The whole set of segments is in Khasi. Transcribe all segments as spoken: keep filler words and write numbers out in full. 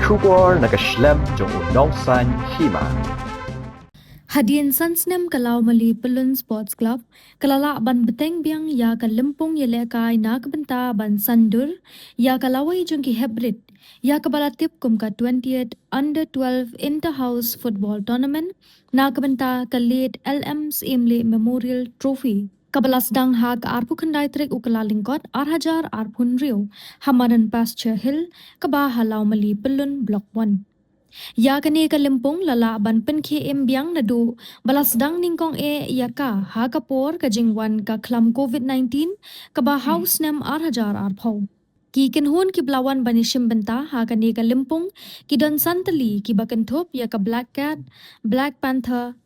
Khubor na ka shlem jong u nongsaiñ hima. Hadien san snem ka Lawmali Pyllun Sports Club ka la lah ban bteng biang ïa ka lympung ïalehkai na ka bynta ban saiñdur ïa ka lawei jong ki heprit ïa kaba la tip kum ka twentieth Under twelve Inter House Football Tournament na ka bynta ka Late L M Syiemlieh Memorial Trophy, kaba la sdang ha ka arphew khyndai tarik u Kyllalyngkot ar hajar arphew hynriew ha madan Pasture Hill, kaba ha Lawmali Pyllun Block One. Ïa kane ka lympung la lah ban pynkhie im biang naduh ba la sdang nyngkong eh ïa ka ha ka por ka jingwan ka khlam covid nineteen, kaba ha u snem ar hajar arphew. Ki kynhun kiba la wan ban ïashim bynta ha kane ka lympung ki don san tylli, kiba kynthup ïa ka Black Cat, Black Panther,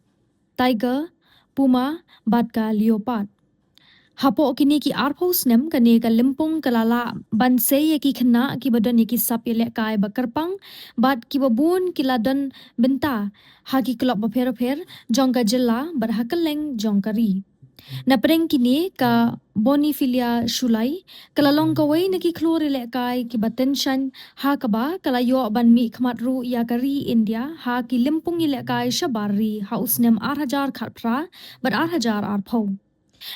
Tiger, Puma bad ka Leopard. Hapoh kine ki arphew snem kane ka lympung ka la lah ban sei ïa ki khynnah kiba don ïa ki sap ïalehkai ba kyrpang bad kiba bun ki la don bynta ha ki klub bapher bapher jong ka jylla bad ha kylleng jong ka ri. Na pdeng kine ka Bonifillia Shulai ka la long kawei na ki khlur ïalehkai kiba tyngshaiñ, ha kaba ka la ïoh ban mihkhmat ruh ïa ka ri India ha ki lympung ïalehkai shabar ri ha u snem ar hajar khatphra bad ar hajar arphew.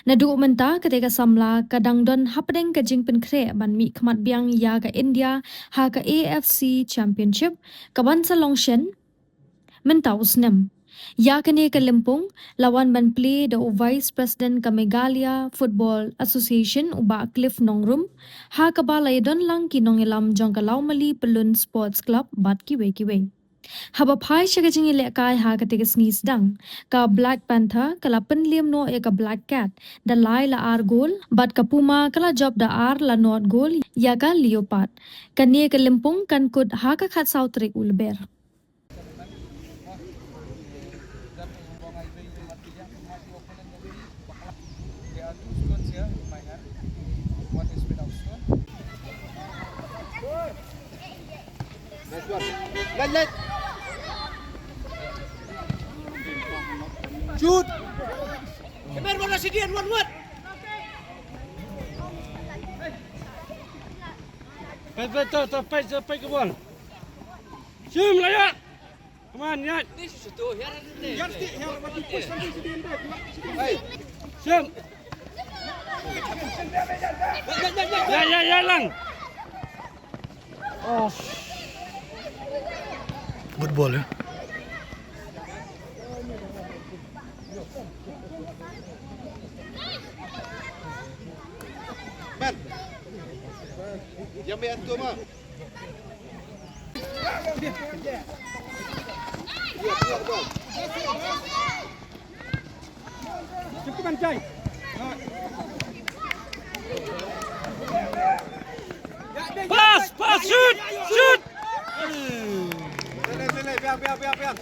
Naduh mynta kata ka samla ka dang don hapdeng ka jingpynkhreh ban mihkhmat biang ïa ka India ha ka A F C Championship kaban sa long shen mynta u snem. Ïa kane ka lympung la wan ban plie da u Vice President ka Meghalaya Football Association, u Bah Cliff Nongrum, ha kaba la ïadon lang ki nongïalam jong ka Lawmali Pyllun Sports Club bad kiwei kiwei. Haba phai sha ka jingïalehkai ha kata ka sngi sdang, ka Black Panther ka la pynliem noh ïa ka Black Cat da lai la ar gol, bad ka Puma ka la jop da ar la nod gol ïa ka Leopard. Kane ka lympung kan kut ha ka khatsaw tarik u Lber. Nice one. Let, let. Shoot. Come here, one, one, one. Peit, peit, to, to, peit, to, peit, come on. Shim, la ïa. Come on, ïa. Shim. Ïa, ïa, ïa lang. Oh. Good ball, eh. Man. Yang ambil hantu mah. Pass, pass, shoot, shoot. Sila, sila, biar, biar, biar, biar.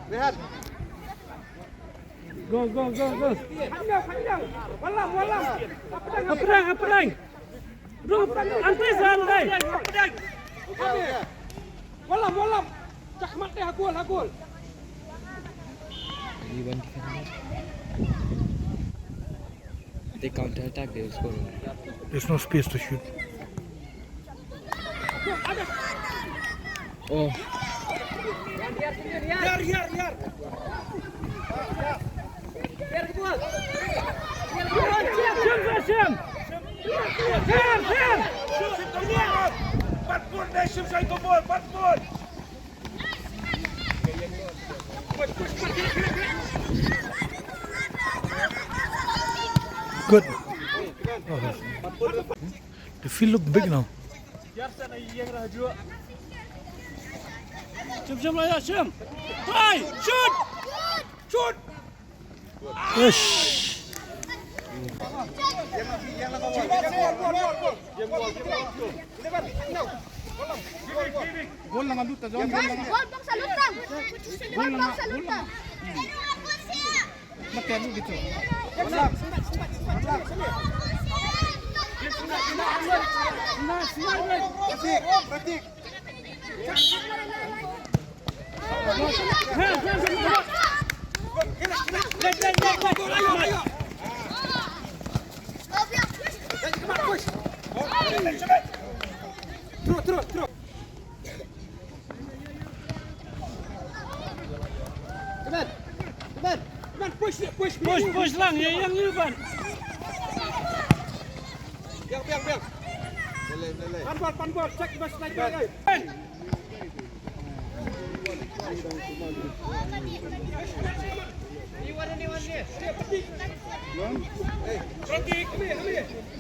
Rehan. Go, go, go, go. Walam, walam. Hapdeng, hapdeng. Bro, antai sa antai. Walam, walam. Chak mate ha gol, ha gol. They counter attack, they will score. There's no space to shoot. Oh. Yar, yar, yar. Shim, shim. Yar, yar. Pat pun, dai shim shai tu bol, pat pun. Good. Oh. The field look big now. Shim, shim, la ïa, shim. Try! Shoot! Shoot! Yes. Gol lang, lut ta, John. Gol lang. Gol bang sa lut lang. Gol bang sa lut lang. Mate lu gitu. Push, push lang, ïa ïeng ïa ban. Biang, biang, biang. Lele, lele. Pan bor, pan bor, check bas naik bor, eh.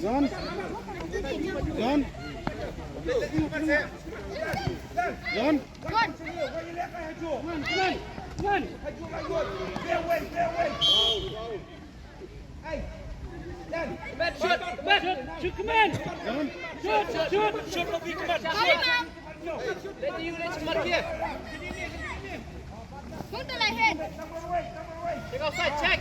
John. John. John. John. Shoot, shoot, shoot, come on. Shoot, shoot, shoot, shoot, come on. Let the units mark here. Go to the head. Take outside, check.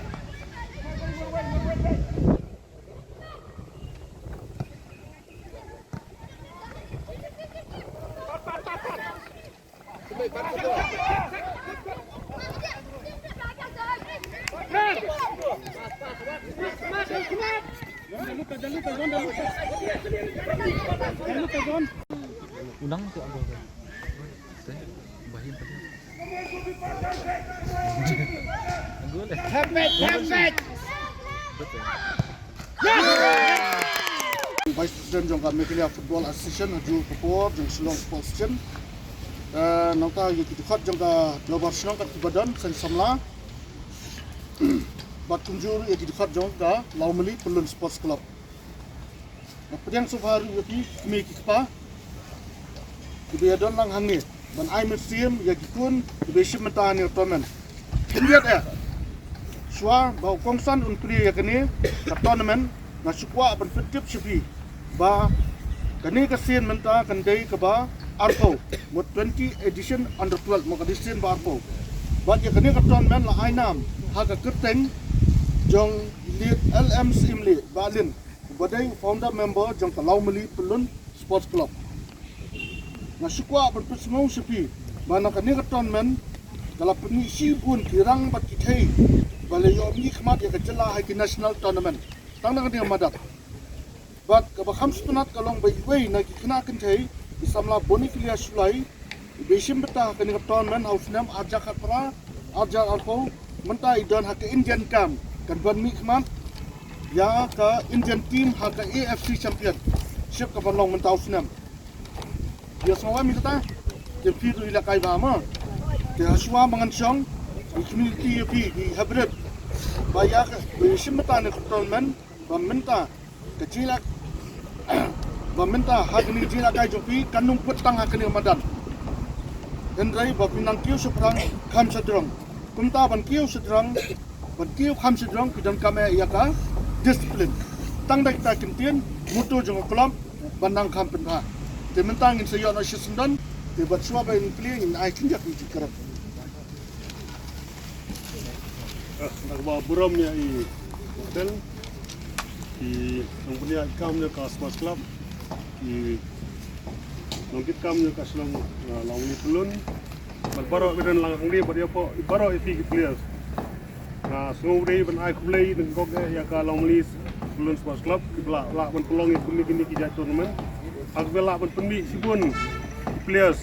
Unang tu aku. Bahin tu. Hepet, hepet. Betul. Vice President jong ka Meghalaya Football Association, ha ju ka por jong Shillong Sports Association. Eh, nangta ïa ki dkhot jong ka Dorbar Shnong kat ki ba don, seng samla. Bad kumjuh ïa ki dkhot jong ka Lawmali Pyllun Sports Club. Nga pdiang sngewbha ruh ïa phi, kmie ki kpa, kiba ïadon lang hangne ban ai mynsiem ïa ki khun kiba shim bynta ha kane ka tournament. Khyndiat eh, shuwa ba u kongsan un plie ïa kane ka tournament, nga shu kwah ban pyntip sha phi ba kane ka sien mynta kan dei kaba arphew, mut twenty edition under twelve, mut ka dei sien ba arphew. Bad ïa kane ka tournament la ai nam ha ka kyrteng jong Late L M Syiem Leh Bahlin, uba dei u founder member jong ka Lawmali Pyllun Sports Club. Nga shu kwah ban pynsngew sha phi ba na kane ka tournament ka la pynmih shibun ki rang bad ki thei ba la ïoh mihkhmat ïa ka jylla ha ki national tournament tang na kane ka madan. Bad kaba kham sngewtynnat ka long ba iwei na ki khynnah kynthei, i samla Boniface Shullai, iba shim bynta ha kane ka tournament ha u snem arhajar khatphra, arhajar arphew, mynta i don ha ka Indian camp kan ban mihkhmat ïa ka Indian team ha ka A F C Championship kaban long mynta u snem. Ïa sngewbha mi kata, te phi ruh i lehkai bha mo. Te ha shuwa ba ngan shong, i community ïa phi, i hybrid, ba ïa ka, ba ïa shim bynta na ka tournament ba mynta ka jingïaleh, ba mynta ha kane ka jingïalehkai jong phi kan ym kut tang ha kane ka madan. Hynrei ba phin nang kiew shaphrang kham shajrong. Kumta ban kiew shajrong, ban kiew kham shajrong, phi donkam eh ïa ka discipline. Tang da kita ki kyntien motto jong ka club, ban nang kham pynbha. Te mynta ngin sa ïoh noh shi syndon, te bad shuwa ba ngin plie ngin ai khyndiat ïa ki jingkyrpad. Ah, nga kyrpad burom ïa i hotel, ki nongpynïaid kam jong ka Sports Club, ki nongkit kam jong ka Shillong, ah, Lawmali Pyllun, bad baroh ba don lang hangne, bad ïa phi baroh ïa phi ki players. Nga sngewdei ban ai khublei nyngkong eh ïa ka Lawmali Pyllun Sports Club, kiba la lah ban pynlong ïa kine kine ki jait tournament. Ha kaba la lah ban pynmih shibun ki players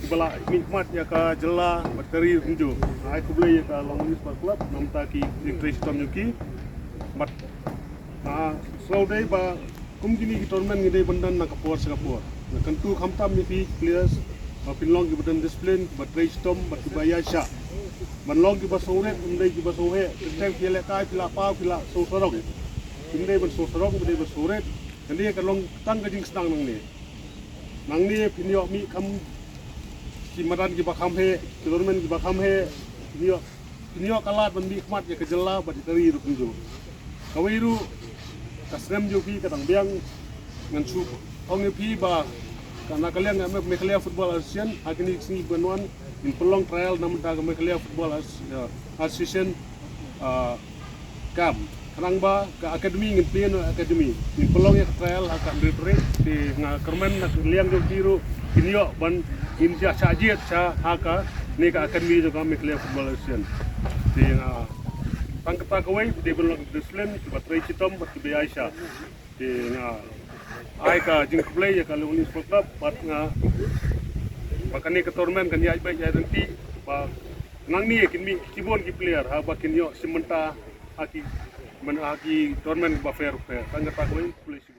kiba la mihkhmat ïa ka jylla bad ka ri kumjuh. Ai khublei ïa ka Lawmali Sports Club namar ki jingtrei shitom jong ki. Bad, ah, sngewdei ba kum kine ki tournament ngi dei ban don na ka por sha ka por. Nga kyntu khamtam ïa phi players ba phin long kiba don discipline, kiba trei shitom bad kiba ïaishah. Ban long kiba sngewrit, ym dei kiba sngewheh. Teng phi ïalehkai phi la paw phi la sngewsarong. Ym dei ban sngewsarong, ym dei ban sngewrit. Kane ka long tang ka jingsdang nangne. Nangne phin ïoh mih kham ki madan kiba kham heh, ki tournament kiba kham heh, phin ïoh, phin ïoh ka lad ban mihkhmat ïa ka jylla bad ïa ka ri ruh kumjuh. Kawei ruh ka snem jong phi ka dang biang, ngan shu ong ïa phi ba ka na ka liang ka Meghalaya Football Association ha kine ki sngi ban wan ngin pynlong trial namar ka Meghalaya Football As-, Association, ah, camp. Khnang ba ka academy ngin plie noh academy. Ngin pynlong ïa ka trial ha ka Hynriewtrep. Te nga kyrmen na ka liang jong phi ruh phin ïoh ban ngin ïa shah jied sha ha kane ka academy jong ka Meghalaya Football Association. Te nga tang kata kawei, te ban long discipline, kiba trei shitom bad kiba ïaishah. Te nga ai ka jingkhublei ïa ka Lawmali Sports Club bad nga ba kane ka tournament kan ïaid beit ïaid ryntih ba nangne kin mih shibun ki player haba kin ïoh shim bynta ha ki, man ha ki tournament ba fair fair. Tang kata kawei, khublei shibun.